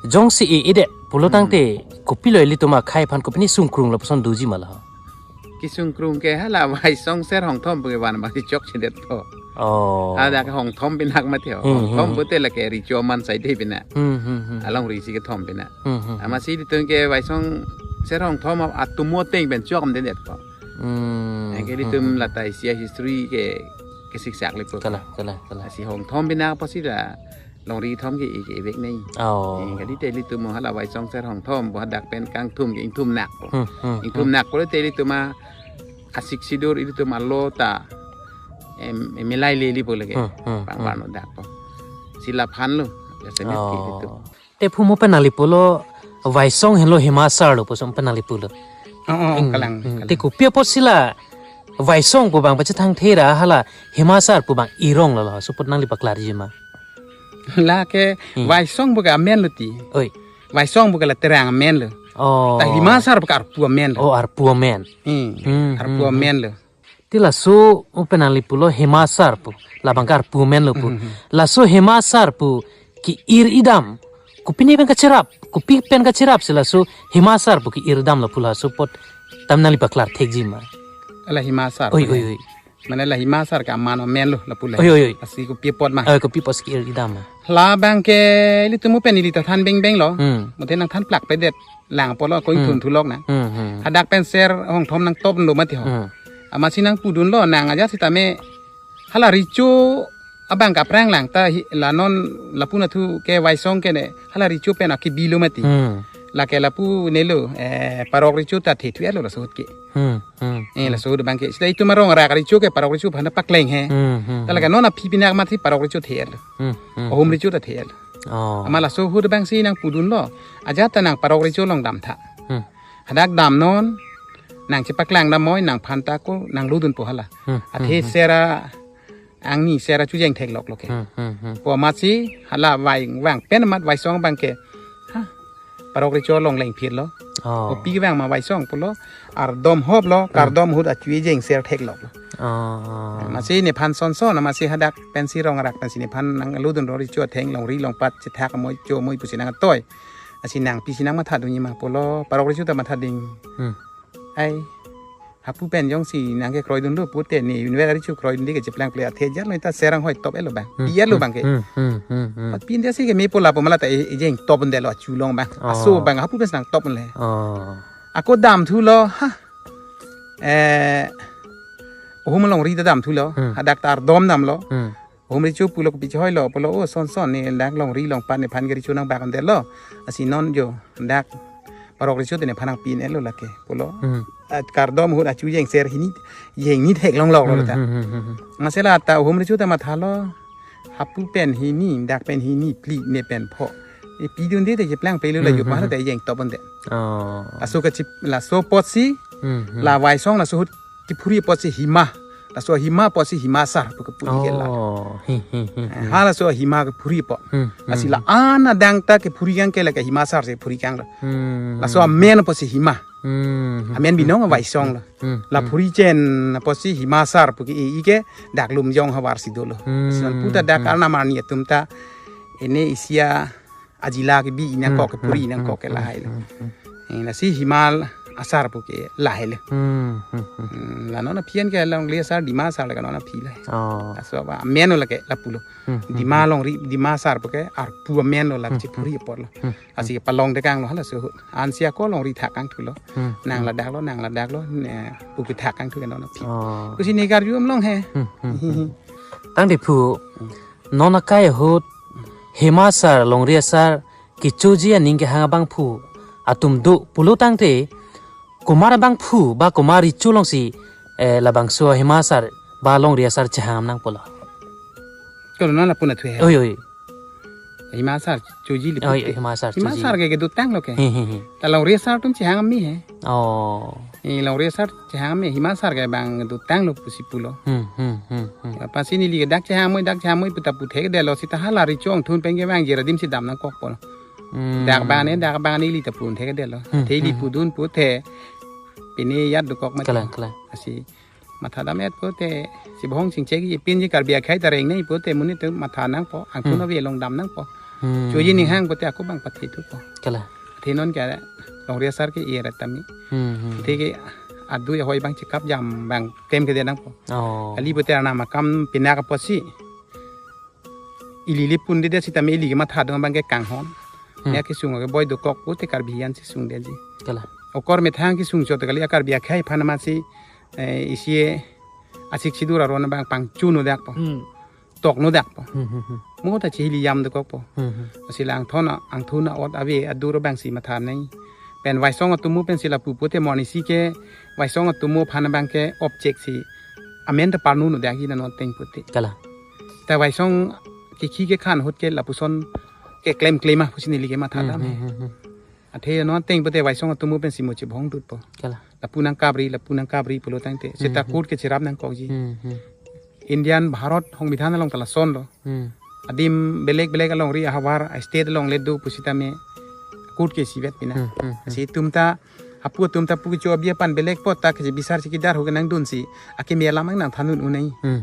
jongsi e-edet pulo Hmm. tangte kopilo ilitum akhei aphan kopine sungkrung lapuson doji ma la? Kesungkrung ke hala Vaisong Ser Hongthom pu ke van abang si chokchedetpo. Oh. Hadak Hongthom pinak mati ho. Hmm, Hongthom hmm. pute lake recho aman side pinak. Hmm, hmm, hmm. Alongri si kethom pinak. Hmm, hmm, hmm. Amatsi itum ke Vaisong Ser Hongthom atomo ateng pen chok amdendetpo. Hmm, Anke hmm, ilitum hmm. lata isi a-history ke kesiksak lepo. Kalang, kalang, kalang. Lasi Hongthom pinak apotsi la longri kethom ke e, ke evek nei. Oh. Eh, kali te ilitum mo hala Vaisong Ser Hongthom pu hadak pen kangthum ke ingthum nakpo. Hmm, hmm, Ingthum hmm. nakpo te ilitum a, asik sidur ilitum alo ta em, em milai leli pu lake. Hmm, hmm, Pang hmm. pano dakpo. Si laphan lo. Biasa Oh. ilitum. Te phu mo pen nangli pulo Vaisong henlo Hema Asar lo puson pen nangli pulo. Oh, oh, Hmm, kalang, hmm. kalang. Te kopi apotsi la Vaisong pu abang pachethang thera hala Hema Asar pu abang irong lo la, laso apot nangli paklarji ma? Lake Hmm. Vaisong pu ke amen lo ti. Oi. Vaisong pu ke la Terang amen lo. Oh. Ta Hema Asar pu ke arpu amen lo. Oh, arpu amen. Hmm. Hmm, Arpu hmm, amen lo. Te laso mo pen nangli pulo Hema Asar pu. Labang ke arpu amen lo pu. Hmm, hmm, hmm. Laso Hema Asar pu ke-ir idam. Kopine pen kacherap. Kopi pen kacherap si laso Hema Asar pu ke-ir damlo pu laso apot tam nangli paklar thekji ma? Ala Hema Asar Oi, pu oi, he. oi. Mane la Hema Asar ke aman amen lo lapu la. Oi, oi, oi. Lasi kopi apot ma? Oi, kopi apotsi ke-ir idam ma? Labang ke ilitum mo pen ili ta than bengbeng lo. Hmm. Mo te nangthan plakpedet lang pulo ko Hmm. ingthun thulok na. Hmm, hmm. Hadak pen Ser Hongthom nangtop lo mati ho. Hmm. Amatsi nangpudunlo nang ajat sitame hala recho abang ke aphrang lang ta hi, la non lapu nathu ke Vaisong ke ne hala recho pen akebilo mati. Hmm. Lake lapu nelo, eh, parok recho ta thethu-etlo laso ahut ke. Hmm, hmm, Eh, hmm. laso ahut abang ke. Sita itum arong arak recho ke parok recho aphan pakleng he. Hmm, hmm, Ta lake hmm. non aphi pinak amatsi parok recho the-etlo. Hmm, hmm, Ohum hmm. recho ta the-etlo. Oh. Amat laso ahut abang si nangpudunlo. Ajat ta nang parok recho along damtha. Hmm. Hadak damnon, nang chepaklang dam moi, nangphan ta ko nanglodunpo hala. Hmm, Athe hmm, hmm. Ser a angni Ser a chujeng theklok lo ke. Hmm, hmm, hmm. Pu amatsi hala Vai, vang pen amat Vaisong abang ke. Ha. Parok recho along lengphirlo. Oh. Kopi vang ma Vaisong pulo. Ardom hop lo, Hmm. kardom ahut achu ejeng ser theklok lo. Oh. Amatsi nephan sonson, amatsi hadak pensi rong arak pensi nephan nanglodunlo recho atheng longri longpat chethak moi cho moi pusi nangtoi. Lasi nang pisi nangmathadunji ma pulo, parok recho ta mathading. Hmm. Ai, hapu pen jongsi nangkekroidunlo pute ne unver recho kroidunde ke cheplang ple athe jat lo ta Ser anghoi top-etlo bang. Hmm, Pi-etlo hmm, bang ke. hmm, hmm, hmm, hmm. Pat pinde si ke mepo lapu ma la ta e, ejeng top-un detlo achu along bang. Aso Oh. bang hapu pen si nangtop-un le. Oh. Ako damthulo, ha. Eh, Ohum alongri ta damthulo. Hmm. Hadak ta ardom damlo. Hmm. Ohum recho pulo kopi chehoilo pulo, o sonson ne dak longri longpat nephan ke recho nangbak-un detlo. Lasi non jo dak parok recho te nephan nangpi-un-etlo lake pulo. Hmm. At kardom ahut achu jeng ser hini, jeng ni theklonglok lo Hmm, ta. hmm, hmm, hmm, hmm. Amatsi la ta Ohum recho ta mathalo. Hapu pen hini, dak pen hini, phli ne pen pho. E pidunde te keplang pelo la Hmm, yup hmm, mahal hmm. te jeng top ande. Oh. Laso kachip, laso apotsi, Hmm, hmm. la Waisong laso ahut kephuri apotsi Hima. Laso Hima apotsi Hima Asar pu kephuri ke la. Oh. Hi, hi, hi, Eh, hi. Halaso Hima kephuri apot. Hmm, hmm, Lasi la hmm. an adang ta kephuri kang ke la ke Hima Asar si phuri kanglo. Hmm. Laso amen apotsi Hima. Hmm, hmm, Amen hmm, binong hmm, Waisong lo. Hmm, La hmm. phuri chen apotsi Hima Asar pu ke e-i ke dak Lumjong havar si dolo. Hmm, Lasi non puta dak hmm. Arnam arni atum ta ene isi ajila kebi nangkok Hmm, kephuri hmm, nangkok ke hmm, lahai lo. hmm, hmm. Eh, lasi Hima Asar pu ke lahai lo. Hmm, hmm, hmm. Hmm, la non aphi an ke Longri Asar Dima Asar le ka non aphi lahai. Oh. Laso amen lo ke lapulo. Hmm, hmm, Dima hmm. Longri Dima Asar pu ke arpu amen lo la Hmm, kephuri apotlo. Hmm, Lasi kepalong dekanglo halaso ahut. Ansi ako longri thak kangthulo. Hmm, Nang hmm. ladaklo, nang ladaklo, ne pu kethak kangthu ke non aphi. Oh. Pusi ne karju amlong he. Hmm, hmm, hmm. Tangte phu, non akai ahut, Hima Asar, Longri Asar, kechoji aning kehang abangphu atum do pulo tangte, komat abangphu ba komat recho alongsi, eh, labangso Hima Asar ba Longri Asar chehang nangpo lo. Kono non lapu na thu he. Oi, oi. Hima Asar choji li Oi, pute. Hima Asar Hima choji. Asar ke kedotanglo ke. Hi, hi, hi. Ta Longri Asar atum chehang mi he. Oh. Eh, Longri Asar chehang mi, Hima Asar ke bang dotanglo pusi pulo. Hmm, hmm, hmm, hmm. Apotsi neli ke dak chehang moi, dak chehang moi puta puthe ke delo sita hala recho angthun pen ke bang jera adim si dam nangkokpo. Hmm. Dak bang ne, dak bang ne ili ta punthe ke delo. Hmm, Te ili hmm. pudun puthe. Pine yat dokok mati. Kalang, kalang. Lasi matha dam-et pute, si bohong sing chek ipin ji Karbi akhei ta reng nai pute monit atum matha nangpo, angthun Hmm. ave along dam nangpo. Hmm. Choji ning hang pute ako bang pathe thupo. Kalang. Athe non ke Longri Asar ke era tami. Hmm, hmm. Athe ke adui ahoi bang chekap jam bang klem kede nangpo. Oh. Kali pute arnam akam pinak apotsi ili le pundedet sitame ili ke matha dong abang ke kanghon. Hmm. Ya kesung ke boi dokok pute Karbi an si sungdetji. Kalang. Okor methang kesung chot kali a Karbi akhei aphan amatsi, eh, isi asik sidur aron abang pangchun odakpo. Hmm. Tokno dakpo. Hmm, hmm, hmm. Mo ta chihili jam dokokpo. Hmm, hmm. Lasi la angthon a, angthun a-ot ave adur abang si matha nai. Pen Waisong atomo pensi lapu pute monisi ke Waisong atomo aphan abang ke object si amen ta parnu no dakji na non ateng pute. Kalang. Ta Waisong kekhi kekhan ahut ke lapuson keklem klem a pusi neli ke matha Hmm, dam hmm, he. hmm, hmm. Athe non ateng pute Waisong atomo pensi mo chibhong dutpo. Kalang. Lapu nangkapri, lapu nangkapri pulo tangte. Seta Hmm, hmm. court ke cherap nangkokji. Hmm, hmm. Indian Bharat Songbidhan along ta lasonlo. Hmm. Adim belek belek alongri ahavar a state along le do pusitame court ke isivet pina. Hmm, hmm, hmm. Si itum ta apu atum ta pu kecho abi apan belek apot ta ke bisar si kidar ho ke nangdunsi akeme alam ang nangthan un-e nai. Hmm.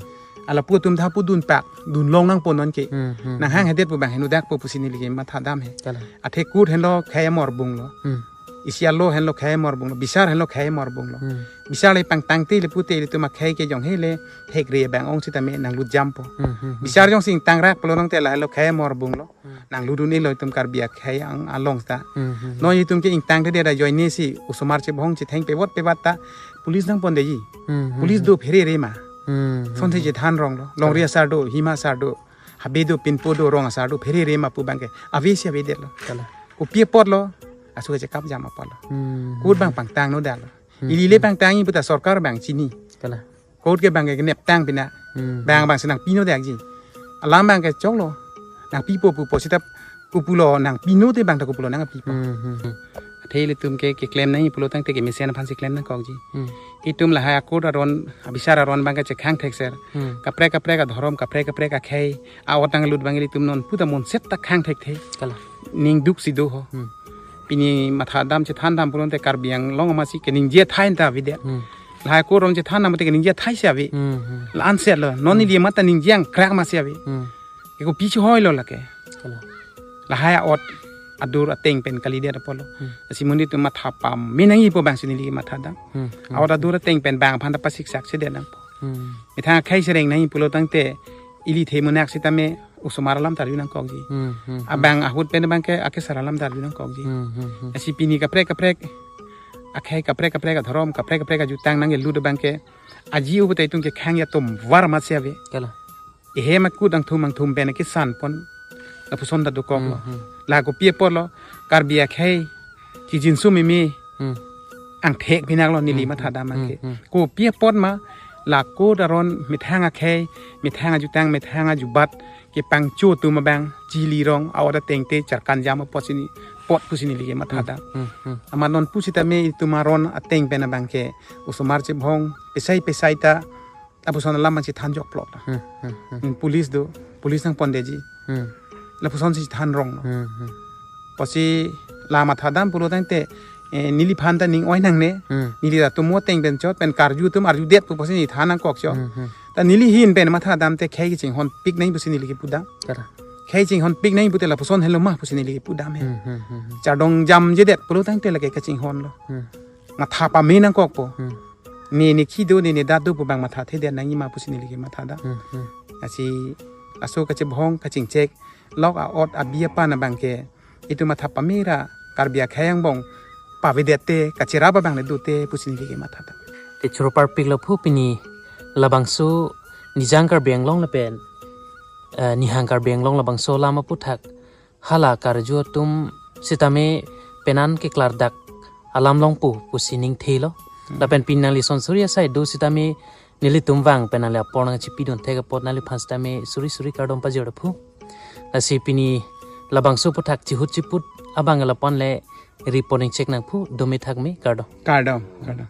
Ala pu atum ta pu dunpak, dunlong nangpo non ke. Hmm, hmm, Nang hang hmm. hedet pu bang henu dakpo pusi neli ke matha dam he. Kalang. Athe court henlo khei amorbunglo. Hmm. Isi alo henlo khei amorbunglo, bisar henlo khei amorbunglo. Hmm. Bisar le pangtangte le pute ilitum akhei ke jong he le thekre bang ong sitame nanglut jampo. Hmm, hmm, hmm. Bisar jongsi ingtangrak pulo nangte la helo khei amorbunglo. Hmm. Nanglut un-elo itum Karbi akhei ang along ta. Hmm, hmm, hmm. Non itum ke ingtangte det ajoine si osomar chibhong chetheng pevot pevat ta police nangpondetji. Hmm, hmm, Police hmm. do pherere ma. Hmm, hmm, Sonsi hmm. chethan ronglo. Longri Kalang. Asar do, Hima Asar do. Habe do, pinpo do, rong asar do, pherere ma pu bang ke. Ave si avedetlo. Kalang. Kopi apotlo, asu ke chekap jam apotlo. Hmm. Court bang pangtangno daklo. Hmm. Ili le pangtangji puta sorkar bang chini. Kalang. Court ke bang ke neptang pina. Hmm. Bang bang si nangpino dakji. Alam bang ke choklo. Nangpipo pupo sita kopulo nangpino te bang ta kopulo nangpipo. Hmm, hmm, hmm. Athe ilitum ke keklem nai pulo tangte kemesen aphan si klem nangkokji. Hmm. Itum lahai a-court aron, abisar aron bang ke chekhang thekser. Hmm. Kaprek kaprek adhorom, kaprek kaprek akhei, a-ot nanglut bang ilitum non puta monset ta khang thekthe. Kalang. Ning duk si do ho. Hmm. Pini matha dam chethan dam pulote Karbi Anglong amatsi keningje athai ta avedet. Hmm. Lahai a-court aron chethan dam te keningje athai si ave. Hmm, hmm. La-an si lo. Non Hmm. ili amat ta ningje angkrak ma si ave. Hmm. Eko pichu hoi lo lake. Kalang. Lahai a-ot adur ateng pen kalidet apotlo. Hmm. Lasi monit atum matha pame nangjipo bang si neli matha dam. Hmm, hmm, A-ot hmm. adur ateng pen bang aphan ta pasiksak si det nangpo. Hmm. Methang akhei sereng nangji pulo tangte ili the munak sitame osomar alam ta arju nangkokji. Hmm, hmm, hmm. Abang ahut pen bang ke akesar alam ta arju nangkokji. Hmm, hmm, hmm. Lasi pini kaprek kaprek akhei, kaprek kaprek adhorom, kaprek kaprek ajutang nangkelut bang ke aji u puta itum ke khang atum var ma si ave. Kalang. Ehem akut angthum angthum pen kesan pon lapuson ta dokoklo. Hmm, hmm. La kopi apotlo Karbi akhei kijinso meme Hmm. angthek pinaklo neli Hmm, matha hmm, dam hmm, ke. hmm. Kopi apot ma Lako daron methang akhei, methang ajutang, methang ajubat kepangcho atum abang chili rong a-ot ateng te charkan jam apot sini, pot pusi neli ke matha dam. Hmm, hmm. Amat non pusitame itum aron ateng pen abang ke osomar chebhong pesai pesai ta lapuson alam abang chethan jokplot. Hmm, hmm, hmm. Hmm, police do, police nangpon detji. Hmm. Lapuson si than rong. Hmm, hmm. Pusi la matha dam pulo tangte, eh, neliphan ta ning oi nangne. Hmm. Neli ta tum mo ateng pen chot pen karju atum arju det pu pusi neli than nangkok chot. Hmm, hmm. Ta neli ahin pen matha dam te khei kachinghon pik nang pusi neli ke pudam. Kara. Khei chinghon pik nang pute lapuson helo ma pusi neli ke pudam he. Hmm, hmm, hmm, hmm. Chardong jamje det pulo tangte lake kachinghon lo. Hmm. Matha pame nangkokpo. Hmm. Ne ne khi do, ne ne dat do pu abang matha the det nangji ma pusi neli ke matha dam. Hmm, hmm. Lasi laso kachebhong kachingchek lok a-ot abi apan abang ke itum matha pame ra Karbi akhei angbong pavedet te kacherap abang le do te pusi neli ke matha dam. Te choro parpik lo phu pini labangso Nijang Karbi Anglong lapen, eh, Nihang Karbi Anglong labangso alam aputhak hala karju atum sitame penan keklardak alam longpo pusi ningthelo. Hmm. Lapen pini nangli son suri asai do sitame nelitum vang pen nangli apor nangchipidun thek apot nangliphan sitame suri suri kardom pajir phu. Lasi pini labangso aputhak chihut chiput abang lapu-an le reporting chek nang phu, dome thakme, kardom. Kardom, kardom.